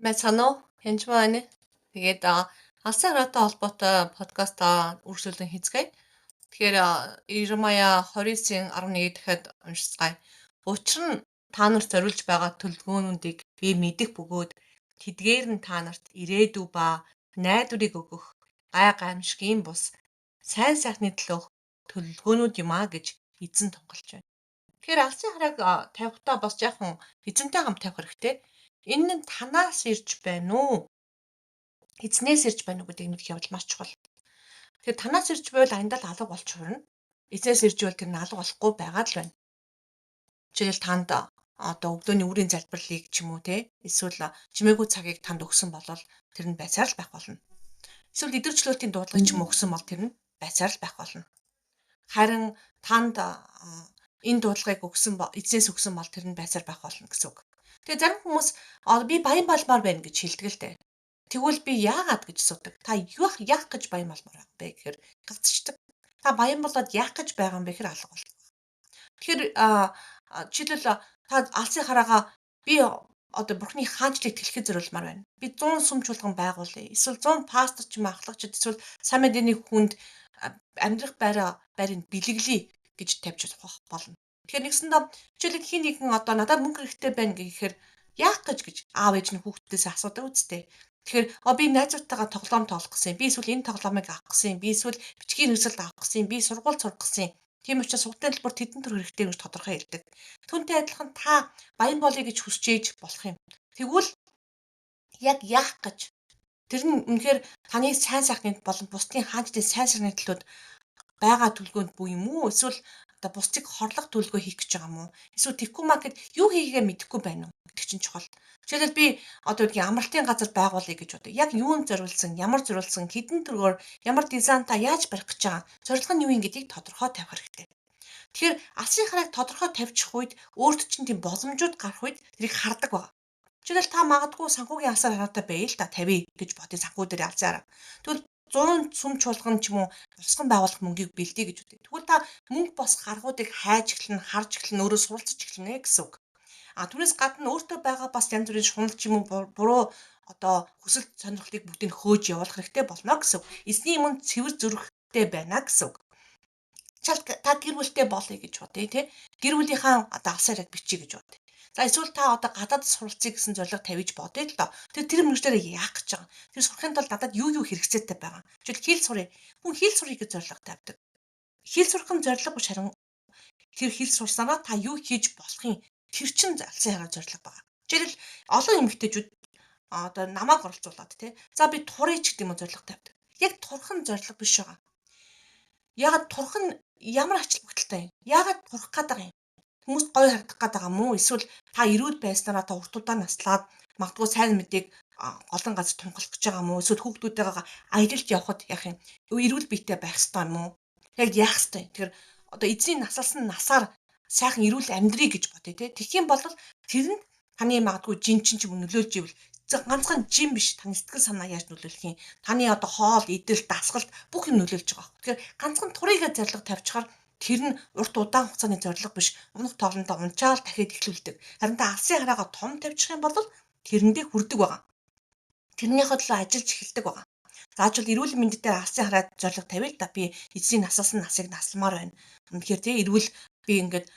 Байцгаана уу? Янжмаа байна. Тэгээд алсын хараатай холбоотой подкастаа үргэлжлүүлэн хийцгээе. Тэгэхээр Иеремая 29-ийн 11 дахиад уншицгаая. Учир нь та нарт зориулж байгаа төлөвлөгөөнүүдийг би мэдэх бөгөөд тэдгээр нь та нарт ирээдүй ба найдварыг өгөх гай гамшигын бус сайн сайхны төлөөх төлөвлөгөөнүүд юм а гэж эзэн тунхаглаж байна. Тэгэхээр алсын харааг тавихтаа бас жаахан эзэнтэй хамт тавих хэрэгтэй. Энэ нь танаас ирж байна уу? Эзнээс ирж байна уу гэдгийг мэдэх явдал маш чухал. Тэгэхээр танаас ирж байвал аяндал алга болж хувирна. Эзнээс ирж байвал тэр нь алга болохгүй байгаад л байна. Жишээл танд одоо өглөөний үрийн залбирлыг ч юм уу те эсвэл чимээгүй цагийг танд өгсөн бол тэр нь байцаар л байх болно. Эсвэл идэвхжлөлтийн дуудлагыг ч юм өгсөн бол тэр нь байцаар л байх болно. Харин танд энэ дуудлагыг өгсөн эзнээс өгсөн бол тэр нь байцаар байх болно гэсэн үг. Тэгээ зарим хүмүүс би баян болмоор байна гэж хэлдэг л дээ. Тэгвэл би яагаад гэж асуудаг. Та юу яах гэж баян болмоор байгаа бэ гэхээр гацчдаг. Та баян болоод яах гэж байгаа юм бэ гэхээр алга болно. Тэгэхээр жишээлбэл та алсын хараагаа би одоо бурхны хаанчлыг тэлэхэд зориулмаар байна. Би 100 сүм чуулган байгуулъя. Эсвэл 100 пастор ч юм ахлагчид эсвэл сайн мэдээний хүнд амьдрах байраа байрыг бэлэглэе гэж тавьж болно. Тэгэхээр нэгсэндээ жишээлбэл хин нэгэн одоо надад мөнгө хэрэгтэй байна гэхээр яах гэж гэж аав ээж нь хүүхдээс асуудаг үсттэй. Тэгэхээр би найзуудтайгаа тоглоом тоглох гэсэн. Би эсвэл энэ тоглоомыг авах гэсэн. Би эсвэл бичгийн хэрэгсэлд авах гэсэн. Би сургууль сурах гэсэн. Тийм учраас сургуулийн төлбөр тэдэн төр хэрэгтэй гэж тодорхой хэлдэг. Түүнтэй адилхан та баян болъё гэж хүсэж ээж болох юм. Тэгвэл яг яах гэж тэр нь үнэхээр таны сайн сайхны болон бусдын хаанчлалын сайн сайхны төлөөд байгаа төлгөөнд буй юм уу? Эсвэл одоо бусдыг хорлох төлөвлөгөө хийх гэж байгаа юм уу? Эсвэл тэггүй маа гэд юу хийгээгээ мэдэхгүй байна уу гэдэг чинь чухал. Жишээлбэл би одоо үгдгийн амралтын газар байгуулъя гэж бодъё. Яг юунд зориулсан, ямар зориулсан, хэдэн төгрөгөөр, ямар дизайнтай яаж барих гэж байгаа, зорилго нь юу юм гэдгийг тодорхой тавих хэрэгтэй. Тэгэхээр алсын харааг тодорхой тавьчих үед өөрт чинь тийм боломжууд гарах үед тэрийг хардаг байгаа. Жишээлбэл та магадгүй санхүүгийн алсаар хараатай байя л та тавья гэж бодъё санхүү дээр алсын хараа. Тэгвэл 100 сүм чуулган ч юм уу босгон байгуулах мөнгийг бэлдээ гэж үзье. Тэгвэл та мөнгө босгох аргуудыг хайж эхэлнэ, харж эхэлнэ, өөрөө суралцж эхэлнэ гэсэн үг. А түүнээс гадна өөртөө байгаа бас янз бүрийн шунал ч юм уу буруу одоо хүсэл сонирхлыг бүгдийг хөөж явуулах хэрэгтэй болно гэсэн үг. Эзний өмнө цэвэр зүрхтэй байна гэсэн үг. Та гэр бүлтэй болъё гэж бодъё тий. Гэр бүлийнхаа одоо алсаараа бичиж гэж бодъё. За эсвэл та одоо гадаад суралцъя гэсэн зорилго тавьж бодъё л доо. Тэр тэр мөрчлөөрөө яах гэж байгаа. Тэр сурахын тулд надад юу юу хэрэгцээтэй байгаа. Жишээл хэл сурыг. Хүн хэл сурыг гэж зорилго тавьдаг. Хэл сурах нь зорилго биш харин тэр хэл сурсанаа та юу хийж болохын тэр чин алсын хараа зорилго байгаа. Жишээл олон эмэгтэйчүүд одоо намайг оролцуулаад тий. За би турыг ч гэдэг юм уу зорилго тавьдаг. Яг турах нь зорилго биш байгаа. Яагаад турах нь ямар ач холбогдолтой юм? Яагаад турах гээд байгаа юм? Хүмүүст гоё харагдах гээд байгаа мó? Эсвэл та эрүүл байснараа та урт удаан наслаад магадгүй сайн мэдээг олон газар тунхаглах гэж байгаа мó? Эсвэл хүүхдүүдтэйгээ аялалд явхад яах юм? Эрүүл биетэй байх ёстой юм уу? Яг яах ёстой юм? Тэгэхээр одоо эзний насалсан насаар сайхан эрүүл амьдрий гэж бодъё те. Тэгэх юм бол тэр нь таны магадгүй жин чин ч юм нөлөөлж ивэл ганцхан жин биш таны сэтгэл санаа яаж нөлөөлөх юм? Таны одоо хоол, идэл, дасгалт бүх юм нөлөөлж байгаа. Тэгэхээр ганцхан турыгаа зорилго тавьчихаар тэр нь урт удаан хугацааны зорилго биш. Унах тоолондоо унчаал дахиад эхлүүлдэг. Харин та алсын хараагаа том тавьчих юм бол тэрэндээ хүрдэг байгаа. Тэрнийхээ төлөө ажиллаж эхэлдэг байгаа. Заажвал эрүүл мэнд дээр алсын хараа зорилго тавиал да би эзний насалсан насыг насламаар байна. Үнэхээр тий эрүүл би ингээд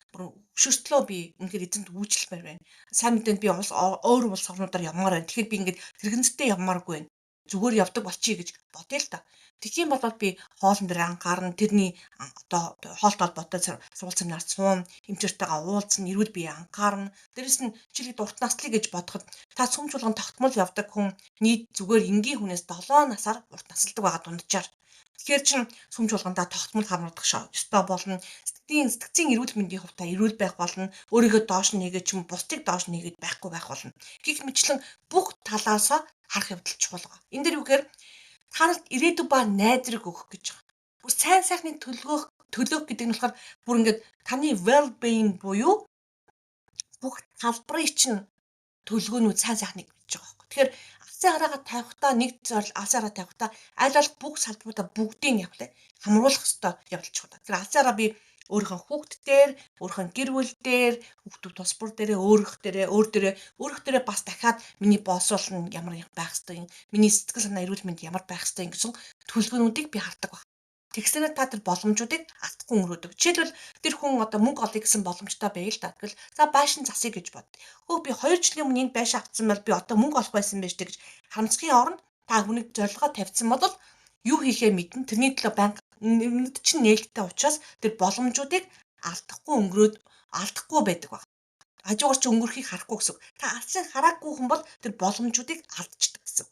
хөшөртлөө би үнэхээр эзэнд үйлчлэмээр байна. Сайн мэдээнд би улс өөр улс орнуудаар явмаар байна. Тэгэхээр би ингээд тэрэгэнцтэй явмааргүй байна. Зүгээр явдаг болчихъя гэж бодъё л та. Тэгэх юм бол би хоолн дээр анхаарна. Тэрний одоо хоолтой холбоотой сургууль семинар суун, эмчээртэйгээ уулзна, эрүүл бие анхаарна. Дээрэс нь жишээлбэл урт наслыг гэж бодоход та сүм чуулган тогтмол явдаг хүн нийт зүгээр энгийн хүнээс 7 насаар урт насалдаг байгаа дунджаар. Тэгэхээр чин сүм чуулгандаа тогтмол хамрагдах ёстой болно. Сэтгцийн эрүүл мэндийн хувьд та эрүүл байх болно. Өөрийгөө доош нэгээд ч юм бусдыг доош нэгээд байхгүй байх болно. Гэх мэтлэн бүх талаасаа харах явдал чухал байгаа. Энэ дээр юу гэхээр та нарт ирээдүй ба найдраг өгөх гэж байгаа. Бүр сайн сайхны төлөөх гэдэг нь болохоор бүр ингээд таны well being буюу бүх талбарыг чинь төлөвлөгөөнүүд сайн сайхныг гэж байгаа байхгүй. Тэгэхээр алсын хараагаа тавихтаа нэг зорил алсын хараа тавихтаа аль болох бүх салбаруудаа бүгдийг явах лээ хамруулах ёстой явдал чухал. Тэгэхээр алсын хараа би Өөрийнхөө хүүхд дээр, өөрийнхөө гэр бүл дээр, хүүхдүүд тус бүр дээрээ, өөрөх дээрээ, өөр дээрээ, өөрөх дээрээ бас дахиад миний боловсрол нь ямар байх ёстой юм, миний сэтгэл санаа эрүүл мэнд ямар байх ёстой юм гэсэн төлөвлөгөөнүүдийг би хардаг баг. Тэгсэнээр та тэр боломжуудыг алдахгүй өнгөрөөдөг. Жишээлбэл тэр хүн одоо мөнгө олъё гэсэн боломжтой байл та. Тэгвэл за байшин засъя гэж бод. Хөө би 2 жилийн өмнө энэ байшин авсан бол би одоо мөнгө олох байсан байж гэж харамсахын оронд та хүнийг зорилгоо тавьсан бол юу хийхээ мэднэ. Тэрний төлөө байнга нүд чинь нээлттэй учраас тэр боломжуудыг алдахгүй өнгөрөөд алдахгүй байдаг баг. Хажуугаар чи өнгөрөхийг харахгүй гэсэн. Та алсын хараагүй хүн бол тэр боломжуудыг алдчихдаг гэсэн.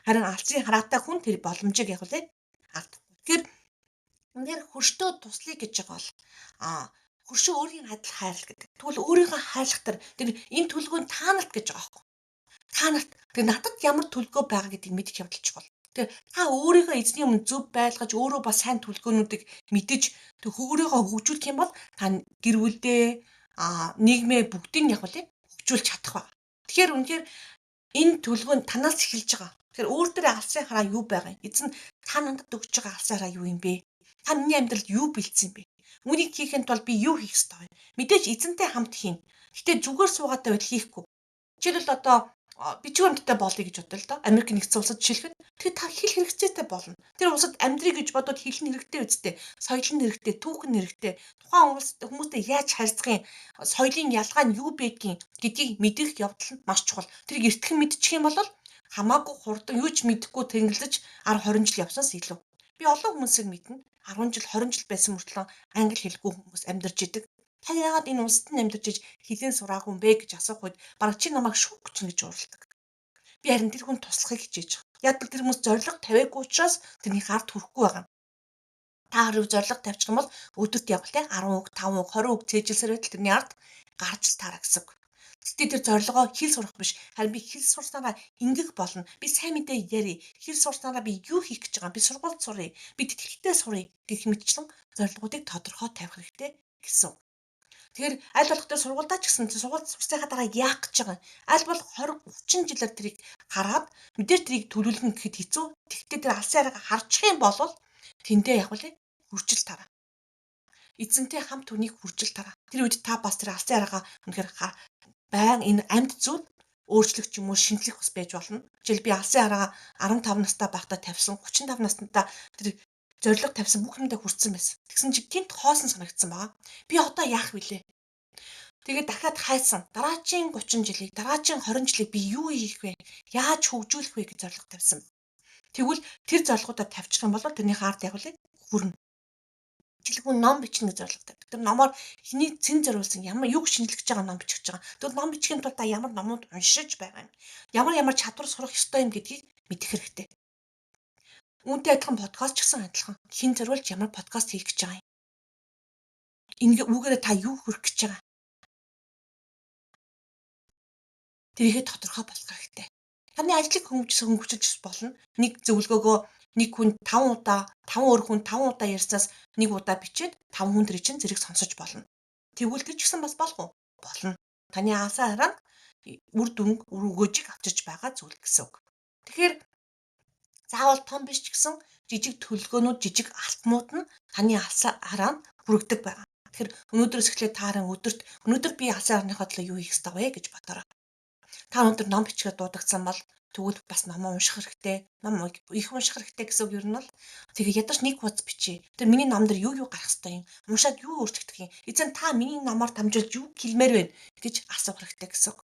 Харин алсын хараатай хүн тэр боломжийг яг үлээ алдахгүй. Тэгэхээр үнээр хөрштөө туслая гэж байгаа бол хөршөө өөрийн адил хайрлал гэдэг. Тэгвэл өөрийнхөө хайрлах тэр энэ төлөвлөгөө та нарт гэж байгаа байхгүй. Та нарт тэр надад ямар төлөвлөгөө байгаа гэдгийг мэдэх явдал чухал. Тэгэхээр та өөрийгөө эзний өмнө зөв байлгаж өөрөө бас сайн төлөвлөгөөнүүдийг мэдэж тэр өөрийгөө хөгжүүлэх юм бол та гэр бүлдээ нийгмээ бүгдийг яг үлээ хөгжүүлж чадах ба. Тэгэхээр үнэхээр энэ төлөвлөгөө нь танаас эхэлж байгаа. Тэгэхээр өөр дээрээ алсын хараа юу байгаа юм? Эзэн та надад өгч байгаа алсын хараа юу юм бэ? Та миний амьдралд юу бэлдсэн бэ? Үүнийг хийхин тулд би юу хийх ёстой вэ? Мэдээж эзэнтэй хамт хийн. Гэтэ зүгээр суугаатай байл хийхгүй. Жишээлбэл одоо бичиг баримттай болъё гэж бодлоо л доо. Америк нэгдсэн улсад жишээлхэд тэгэхээр та хэл хэрэгцээтэй болно. Тэр улсад амьдрыг гэж бодвол хэл нь хэрэгтэй үсттэй, соёл нь хэрэгтэй, түүх нь хэрэгтэй. Тухайн улс хүмүүстэй яаж харьцах юм, соёлын ялгаа нь юу байдгийг гэдгийг мэдэх явдал нь маш чухал. Тэрийг эртхэн мэдчих юм бол хамаагүй хурдан юу ч мэдэхгүй тэнглэж 10 20 жил явсанаас илүү. Би олон хүмүүсийг мэднэ. 10 жил 20 жил байсан мөртлөө англи хэлгүй хүмүүс амьдарч идэг. Та яагаад энэ улсад нь амьдарч иж хэлэн сураагүй юм бэ гэж асуух үед бараг чи намайг шүүх гэж гэж уурладаг. Би харин тэр хүн туслахыг хичээж байгаа. Яг л тэр хүмүүс зорилго тавиагүй учраас тэрний ард хүрэхгүй байгаа юм. Та хэрэг зорилго тавьчих юм бол өдөрт яг л 10 үг, 5 үг, 20 үг цээжилсээр байтал тэрний ард гарч л таараа гэсэн үг. Гэхдээ тэр зорилгоо хэл сурах биш. Харин би хэл сурснараа ингэх болно. Би сайн мэдээ ярий. Хэл сурснараа би юу хийх гэж байгаа юм? Би сургуульд суръя. Би тэтгэлэгтэй суръя гэх мэтчлэн зорилгоодыг тодорхой тавих хэрэгтэй гэсэн. Тэгэхээр аль болох тэр сургуульдаа ч гэсэн сургуульд сурсныхаа дараа яах гэж байгаа юм? Аль болох 20 30 жилээр тэрийг хараад мэдээж тэрийг төлөвлөнө гэхэд хэцүү. Тэгвэл тэр алсын арга харчих юм бол тэндээ яг үлээ хүрчил тараа. Эзэнтэй хамт түүнийг хүрчил тараа. Тэр үед та бас тэр алсын арга үнэхээр байн энэ амьд зүйл өөрчлөх ч юм уу шинжлэх бас байж болно. Жишээл би алсын арга 15 настай байхдаа тавьсан, 35 наснда тэр зорилго тавьсан бүх юмдаа хүрсэн байсан. Тэгсэн чи гинт хоосон санагдсан байгаа. Би одоо яах вүлээ? Тэгээд дахиад хайсан. Дараачийн 30 жилийг, дараачийн 20 жилийг би юу хийх вэ? Яаж хөгжүүлэх вэ гэж зорилго тавьсан. Тэгвэл тэр зорилгоудаа тавьчих юм бол тэрний ард яг үлээ хүрнэ. Жишээлбэл хүн ном бичнэ гэж зорилго тавьдаг. Тэр номоор хэний цэн зориулсан ямар юг шинжлэх гэж байгаа ном бичих гэж байгаа. Тэгвэл ном бичихин тулд та ямар номууд уншиж байгаа юм? Ямар ямар чадвар сурах ёстой юм гэдгийг мэдэх хэрэгтэй. Үүнтэй адилхан подкаст ч гэсэн адилхан. Хэн зориулж ямар подкаст хийх гэж байгаа юм? Ингээ үүгээрээ та юу хүрэх гэж байгаа? Тэрийгээ тодорхой болох хэрэгтэй. Таны ажлыг хөнгөвчлөж болно. Нэг зөвлөгөөгөө нэг хүн 5 удаа, 5 өөр хүн 5 удаа ярьснаас нэг удаа бичээд 5 хүн тэр чинь зэрэг сонсож болно. Тэгвэл тэр ч гэсэн бас болох уу? Болно. Таны алсаа хараанд үр дүнг, үр өгөөжийг авчирч байгаа зүйл гэсэн үг. Тэгэхээр заавал том биш ч гэсэн жижиг төлөвлөгөөнүүд, жижиг алтмууд нь таны алсаа хараанд хүргэдэг байгаа. Тэгэхээр өнөөдрөөс эхлээд та харан өдөрт өнөөдөр би алсын харааныхаа төлөө юу хийх ёстой вэ гэж бодоорой. Та өнөөдөр ном бичгээд дуудагдсан бол тэгвэл бас номоо унших хэрэгтэй. Ном их унших хэрэгтэй гэсэн үг ер нь бол тэгээ ядаж нэг хуудас бичье. Тэр миний ном дээр юу юу гарах ёстой юм? Уншаад юу өөрчлөгдөх юм? Эзэн та миний номоор дамжуулж юу хэлмээр вэ гэж асуух хэрэгтэй гэсэн үг.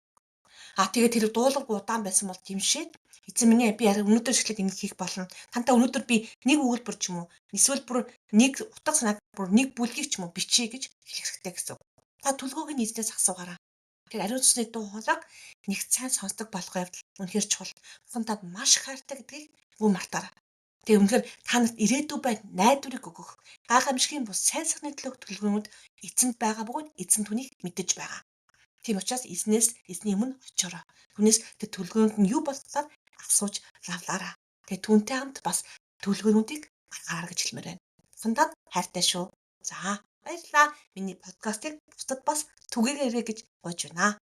Тэгээ тэр дуулга удаан байсан бол гимшээд эзэн миний би арай өнөөдөр эхлээд энийг хийх болно. Тантай өнөөдөр би нэг өгүүлбэр ч юм уу эсвэл бүр нэг утга санааг бүр нэг бүлгийг ч юм уу бичье гэж хэлэх хэрэгтэй гэсэн үг. Та төлгөөг нь эзнээс асуугаарай. Тэгэхээр ариун сүнсний дуу хоолойг нэг сайн сонсдог болох явдал үнэхээр чухал. Бурхан танд маш их хайртай гэдгийг бүү мартаарай. Тэгээ үнэхээр та нарт ирээдүй бай найдварыг өгөх гайхамшигын бус сайн сайхны төлөөх төлөвлөгөөнүүд эзэнд байгаа бөгөөд эзэн түүнийг мэдэж байгаа. Тийм учраас эзнээс эзний өмнө очоорой. Түүнээс тэр төлөвлөгөөнд нь юу болохоор асууж лавлаарай. Тэгээ түүнтэй хамт бас төлөвлөгөөнүүдийг гаргаарай гэж хэлмээр байна. Бурхан танд хайртай шүү. За баярлалаа. Миний подкастыг бусдад бас түгээгээрэй гэж гуйж байна.